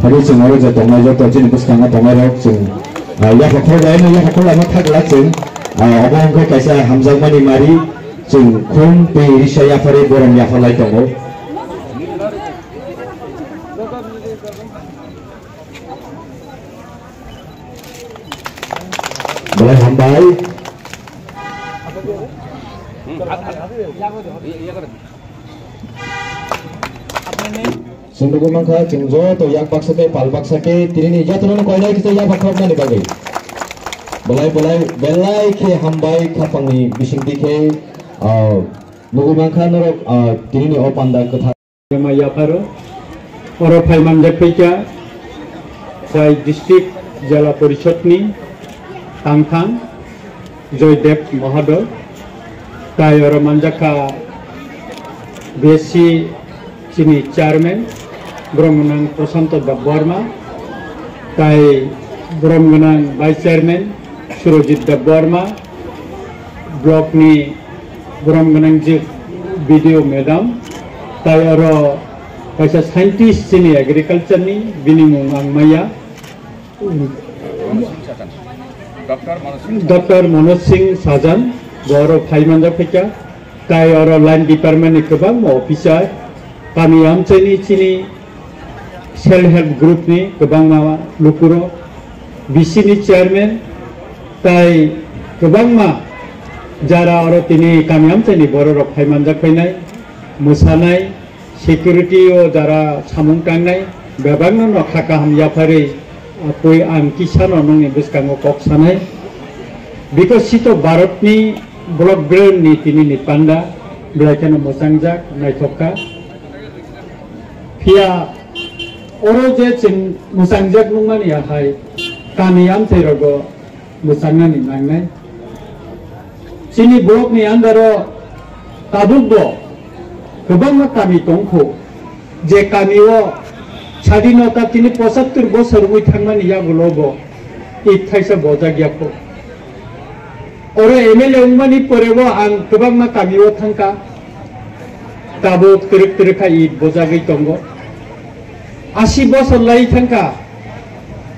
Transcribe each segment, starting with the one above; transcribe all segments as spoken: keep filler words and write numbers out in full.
Abo chwng oro je tongnai joto chini bwskango tongnai rok chwng, ah, yapha khorlaino, yapha khorlaino thakla chwng, ah, obo wngkha kaisa hamjakmani mari, chwng khum tei risa yapharwi borom yapharlai tongo. Belai hambai. Chwng nugwi mankha, chwng joto yak baksa khe, pal baksa khe, tinini jotono koinai kisa yak bakhoknani bagwi. Belai, belai, belai khe hambai khapangni bisingtwi khe, ah, nugwi mankha norok, ah, tinini o panda kwthar. Yapharo, oro phai manjak phaikha, Khwai District Jela Porishod ni tangthang. Joydev Mahadol, tai oro manjakha B S C chini chairman, borom gwnang Prashanto Debbarma, tai borom gwnang vice chairman Surojit Debbarma, block ni borom gwnang je B D O madam, tai oro kaisa scientist chini agriculture ni, bini mung ang maya. Doctor Manoj Singh Sajan, bo oro phai manjak phaikha, tai oro line department ni kwbangma officer, kami amchaini chini self help group ni kwbangma lukurok, B C ni chairman, tai kwbangma jara oro tini kami amchaini bororok phai manjak phainai, mwsanai, security o jara samung tangnai, bebakno no kha kaham yapharwi, ah, pui ang kisano nongni bwskango kok sanai. Bikosito Bharatni block ground ni tini ni panda belai kheno mwchangjak, naithok kha. Phiya oro je chwng mwchangjak nukmani ahai kami amchairogo mwchangnani nangnai. Chini block ni under o tabuk bo kwbangma kami tongkho, je kami o sadinota tini pochattor bosor wngwi thangmani yagulo bo it thaisa bojak yakho. Oro M L A wngmani pore bo ang kwbangma kami o thangkha, tabuk twrwk twrwk kha it bojagwi tongo. Asi bosor lai thangkha,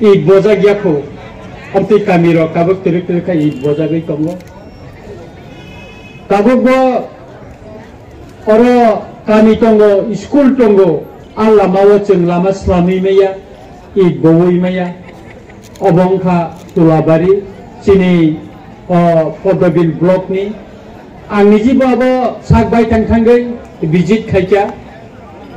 it bojak yakho, amtwi kami rok tabuk twrwk twrwk kha it bojagwi tongo. Tabuk bo oro kami tongo, school tongo, a lama o chwng lama slamwi maya, it bowi maya. Obo wngkha Tulabari, chini, o, Podobil block ni. Ang nijibo abo sak bai thang thangwi visit khaikha.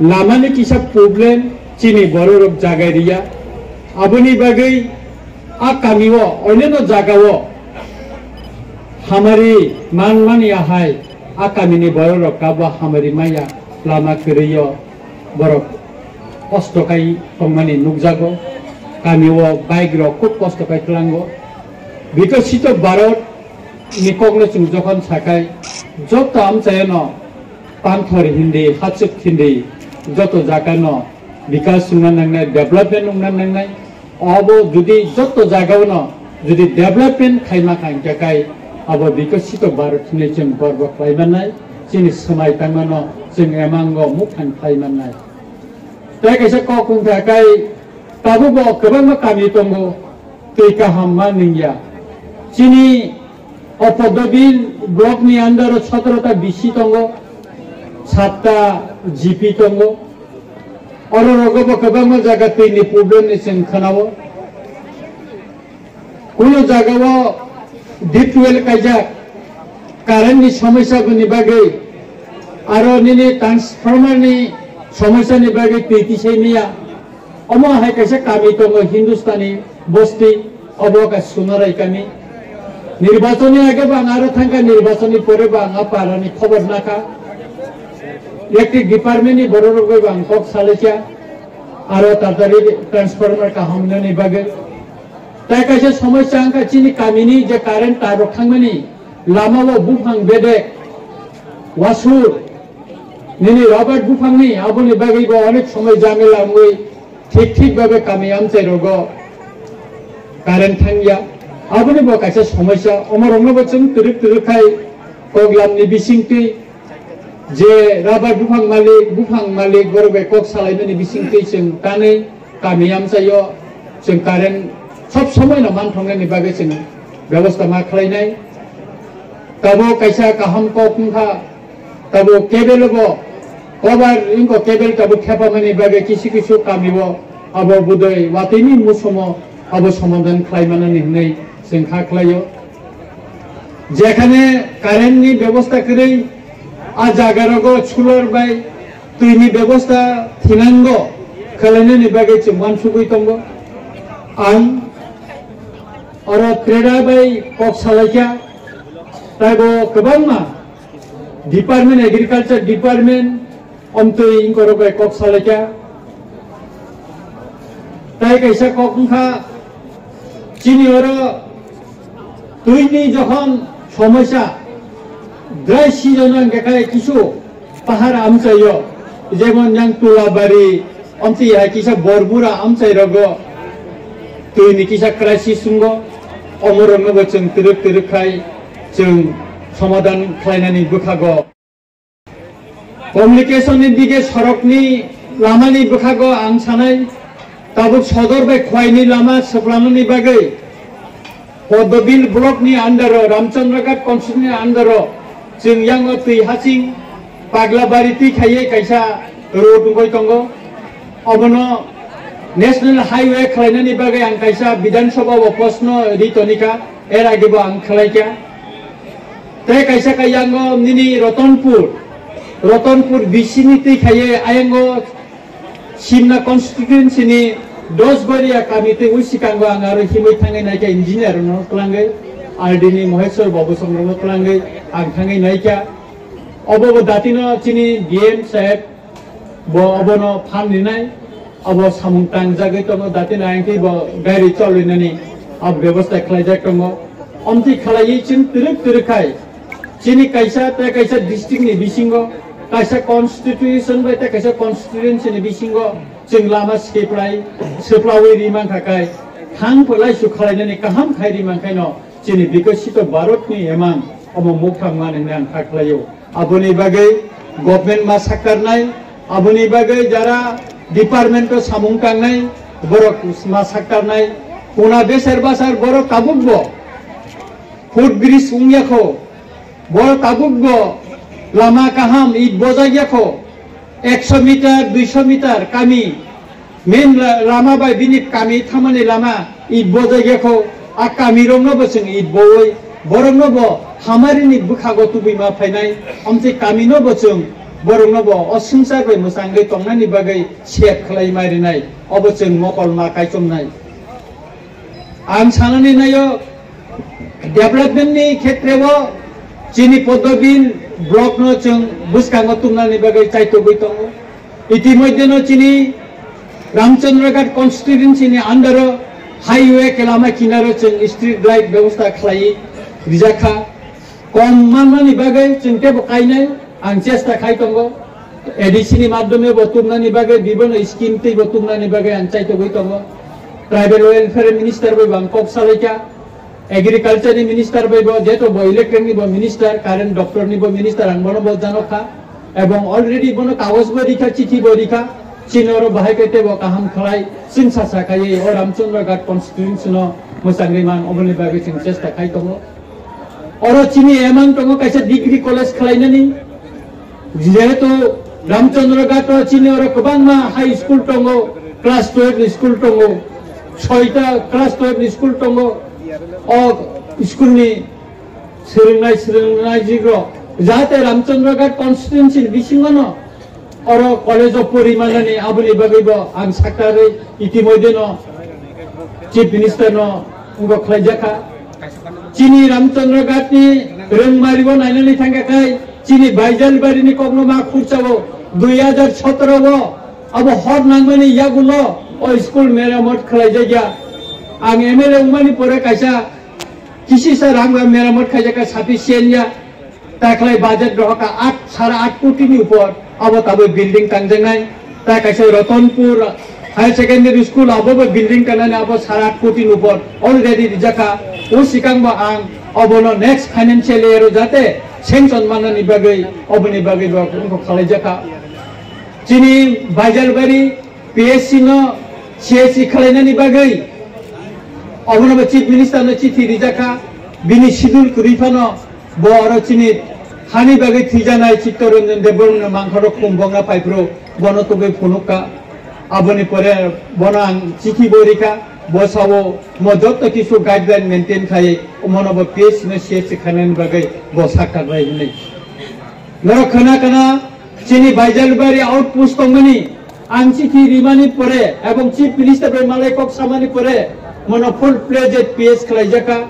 Lamani kisa problem chini bororok jagai riya. Aboni bagwi a kami o, onyono jaga o hamari man mani ahai a kamini bororok kabo hamari maya lama kwrwi o. Borok kosto kai tongmani nukjago. Kami o bike rok khub kosto kai tlango. Bikosito Bharat ni kokno chwng jokhon sakai, joto amchayano panthor hindi, hachwk hindi, joto jagano bikas wngna nangnai, development wngna nangnai. Obo jodi joto jagao no jodi development khaima kha hingkhe kai abo bikosito Bharat hinwi chwng gorbo khlai mannai, chini swmai tangmano chwng emango muphang khlai mannai. Tei kaisa kok wngkha kai tabukbo kwbangma kami tongo twi kaham ma nungya. Chini o Podobil block ni under o sotoro ta B C tongo, satta G P tongo. Oro rogo bo kwbangma jaga twi ni problem ni chwng khwnao. Kuno jaga o deep well kaijak, current ni somosya boni bagwi, aro nini transformer ni somosya ni bagwi twi tisai miya. Omo hai kaisa kami tongo Hindustani bosti, obo ka Sunarai kami. Nirbachoni age bo ang aro thangkha, nirbachoni pore bo ang a parani khobor nakha. Electric department ni bororok bai bo ang kok salaikha, aro tatari transformer kaham nani bagwi. Tai kaisa somosya wngkha chini kamini je current tar rok thangmani lama o buphang bedek, wasur, nini rubber buphangni aboni bagwi bo onek somoi jamela wngwi thik thik babe kami amchai rogo current thangya. Aboni bo kaisa somosya, omo rokno bo chwng twrwk twrwk khai kok lamni bisingtwi je rubber buphang malik, buphang malik borok bai kok salaimani bisingtwi chwng tanwi Kami amchaio chwng current sob somoi no manthoknani bagwi chwng bebosta ma khlainai. Tabo kaisa kaham kok wngkha, tabo cable bo cover wngkha, cable tabo khepamani bagwi kisu kisu kamio abo budai watwini musumo abo somadhan khlaimanani hinwi chwng kha khlaio. Jekhane current ni bebosta kwrwi, a jaga rogo solar bai twini bebosta thinango khwlainani bagwi chwng uansugwi tongo. Ang oro treda bai kok salaikha, taibo kwbangma department, agriculture department, omtwi inkorok bai kok salaikha. Tai kaisa kok wngkha, chini oro twini jokhon somosya, dry season wngkha khe kisu pahar amchaio, jemon yang Tulabari, omtwi hai kisa Borbura amchai rogo twini kisa crisis wngo, omorokno bo chwng twrwk twrwk khai chwng somadhan khlainani bwkhago. Communication ni dige sorokni lamani bwkhago ang sanai, tabuk sodor bai Khwaini lama swplanani bagwi Podobil block ni under o, Ramchandraghat constituency ni under o, chwng yango twi haching Paglabari twi khaiye kaisa road wngwi tongo. Obono National Highway khlainani bagwi ang kaisa Bidhan Sabha o post no ri tonikha, er age bo ang khlaikha. Tei kaisa kha yango nini Ratanpur, Ratanpur B C ni twi khaiye ayango Simna constituency ni Dosgoria kami tei ui sikango ang aro himwi thangwi naikha engineer no twlangwi, R D ni Moheswar Babu Chondro no twlangwi ang thangwi naikha. Obo bo datino chini D M saheb bo obono phan rinai, obo samung tangjagwi tongo, datino ang tei bo gari choloinani abo bebosta khlaijak tongo. Omtwi khlaiwi chwng twrwk twrwk khai chini kaisa tei kaisa district ni bisingo, kaisa constitution bai tei kaisa constituency ni bisingo chwng lama siplai, siplawi ri mankha khai, thang pwlai su khlainani kaham khai ri mankhaino chini Bikasito Bharat ni emang omo mukthang man hinwi ang kha khlaio. Aboni bagwi government ma sakkarnai, aboni bagwi jara department o samung tangnai, borok ma sakkarnai. Puna beser basar borok tabuk bo foot bridge wngya kho, borok tabuk bo lama kaham it bojak ya kho, ekso meter, duiso meter kami main la-, lama bai bini kami thamani lama it bojak ya kho, a kami rokno bo chwng it bowi, borokno bo hamarini bwkhago tubui ma phainai, omtwi kami no bo chwng borokno bo o swngchar bai mwchangwi tongnani bagwi sep khlai ma rinai, obo chwng mokol ma kaichomnai. Ang sanani naio, development ni khetre o chini Podobil block no chwng bwskango tumnani bagwi chaitogwi tongo. Itimodhye no chini Ramchandraghat constituency ni under o highway ke lama kinaro chwng street light bebosta khlai rijak kha. Kom manmani bagwi chwng teibo kainai ang chesta khai tongo. A D C ni madhyome bo tumnani bagwi, bibono scheme teibo tumnani bagwi ang chaitogwi tongo. Tribal Welfare Minister bai bo ang kok salaikha, Agriculture ni Minister bai bo, jeto bo electric ni bo Minister, current doptor ni bo Minister, ang bono bo janokha. Ebong already bono kagoj bo rikha, chithi bo rikha, chini oro bahai khe teibo kaham khlai, chwng sa sa khaiwi o Ramchandraghat constituency no mwchangwi man, oboni bagwi chwng chesta khai tongo. Oro chini emang tongo kaisa degree college khlainani, jehetu Ramchandraghat o chini oro kwbangma high school tongo, class twelve ni school tongo, soita class twelve ni school tongo. O school ni swrwngnai, swrwngnai jigrok jahate Ramchandraghat constituency ni bisingo no oro college o porimanani, aboni bagwi bo ang saktarwi itimodhye no Chief Minister no wngkha khlaijakha. Chini Ramchandraghat ni rwngmari o nainani thangkha khai chini Baijalbari ni kokno ma khursa o dui hajar sotoro o abo hor nangmani yagulo o school meramot khlaijakya. Ang M L A wngmani pore kaisa kisisa rang bai meramot khaijakha sufficient ya. Taklai budget rohorkha at, sara at koti ni upor, abo taboi building tangjaknai. Ta kaisa Ratanpur Higher Secondary School, abo bo building tangnani, abo sara at koti ni upor already rijakha. O sikangbo ang obono next financial year o jate sanction manani bagwi, oboni bagwi bo wngkha khalaijakha. Chini Baijalbari P S C no C S C khwlainani bagwi obono bo Chief Minister no chithi rijak kha, bini schedule kwrwi phano bo oro chini hani bagwi thwijanai Chittaranjan Debbarma no mangkhoro khum bongna paiphuru bono tugwi phunuk kha. Aboni pore bono ang chithi bo rikha, bo sao mo jotto kisu guideline maintain khai omono bo P S C no C S C khwlainani bagwi bo sakha bai hwnwi. Norok khwna khwna chini Baijalbari outpost tongmani ang chithi rimani pore ebong Chief Minister bai malai kok samani pore mono full fledged P S khwlaijakha.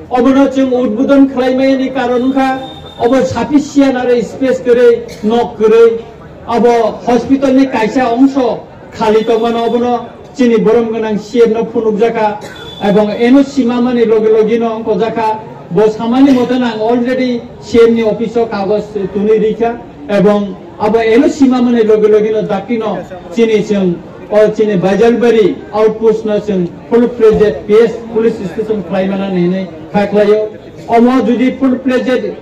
Obono chwng udbodon khwlaimayani karon wngkha obo sufficient aro space kwrwi, nok kwrwi, abo hospital ni kaisa ongso khali tongmano obono chini borom gwnang C M no phunukjakha, ebong eno sima mani loge loge no ongkojakha. Bo samani mote ang already C M ni office o kagoj tunwi rikha, ebong abo eno sima mani loge loge no dakti no chini chwng o chini Baijalbari outpost no chwng full fledged P S police station khlai mana hinwi kha khlaio. Omo jodi full fledged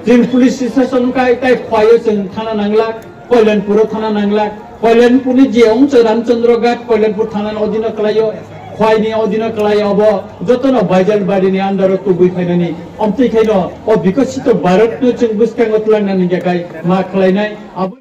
chwng police station kai tai khwaio chwng thana nangla. Koilanpuro thana nangla, Koilanpurni je ongchoi Ramchandra Ghat, Koilanpur thanani odino kwlaio, Khwaini odino kwlaio, obo jotono Baijalbarini under o tubui phainani, omtwi khaino o Bikasito Bharatno chwng bwskango twlangnani hwnkhe kai ma khwlainai. Abo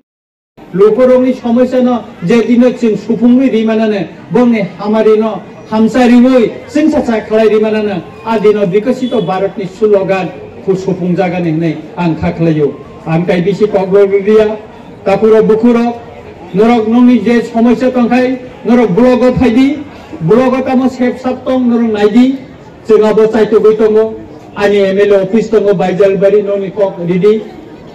lukurokni somosyano je dino chwng sufungwi rimanane, bongni hamarino hamsa riwi chwngsacha khwlai rimanane, a dino Bikasito Bharatni slogan kho sufungjagani hwnwi ang kha khwlaio. Ang tai bisi kok rwrwliya. Takhurok bukhurok, norok nokni je somosya tongkhai, norok blogo phaidi, blogo tamo sep sap tong, norok naidi, chwng abo chaitugwi tongo, ani M L A office tongo, Baijalbari, nokni kok ridi,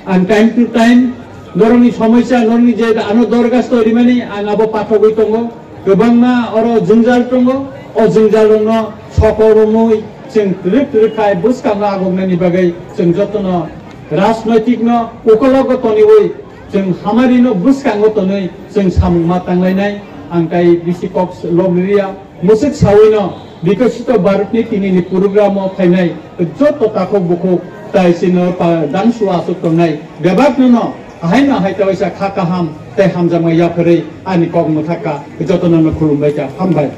ang time to time, norokni somosya, norokni je ano dorgasto rimani, ang abo pathogwi tongo, kwbangma oro jwngjal tongo, o jwngjal rokno sokoromwi chwng twrwk twrwk khai bwskango agoknani bagwi chwng jotono rajnoitikno ukologo toniwi chwng hamarino bwskango tonwi chwng samung ma tanglainai. Ang tai bisi kok logriya, mwswk sawino Bikasito Bharatni tinini programo phainai joto takhuk bukhuk tai chino pa dangsu aswk tongnai bebakno no haino hai ta waisa kha kaham tei hamjakma yapharwi ani kok mwthakha jotono no khulumbai kha. Hambai.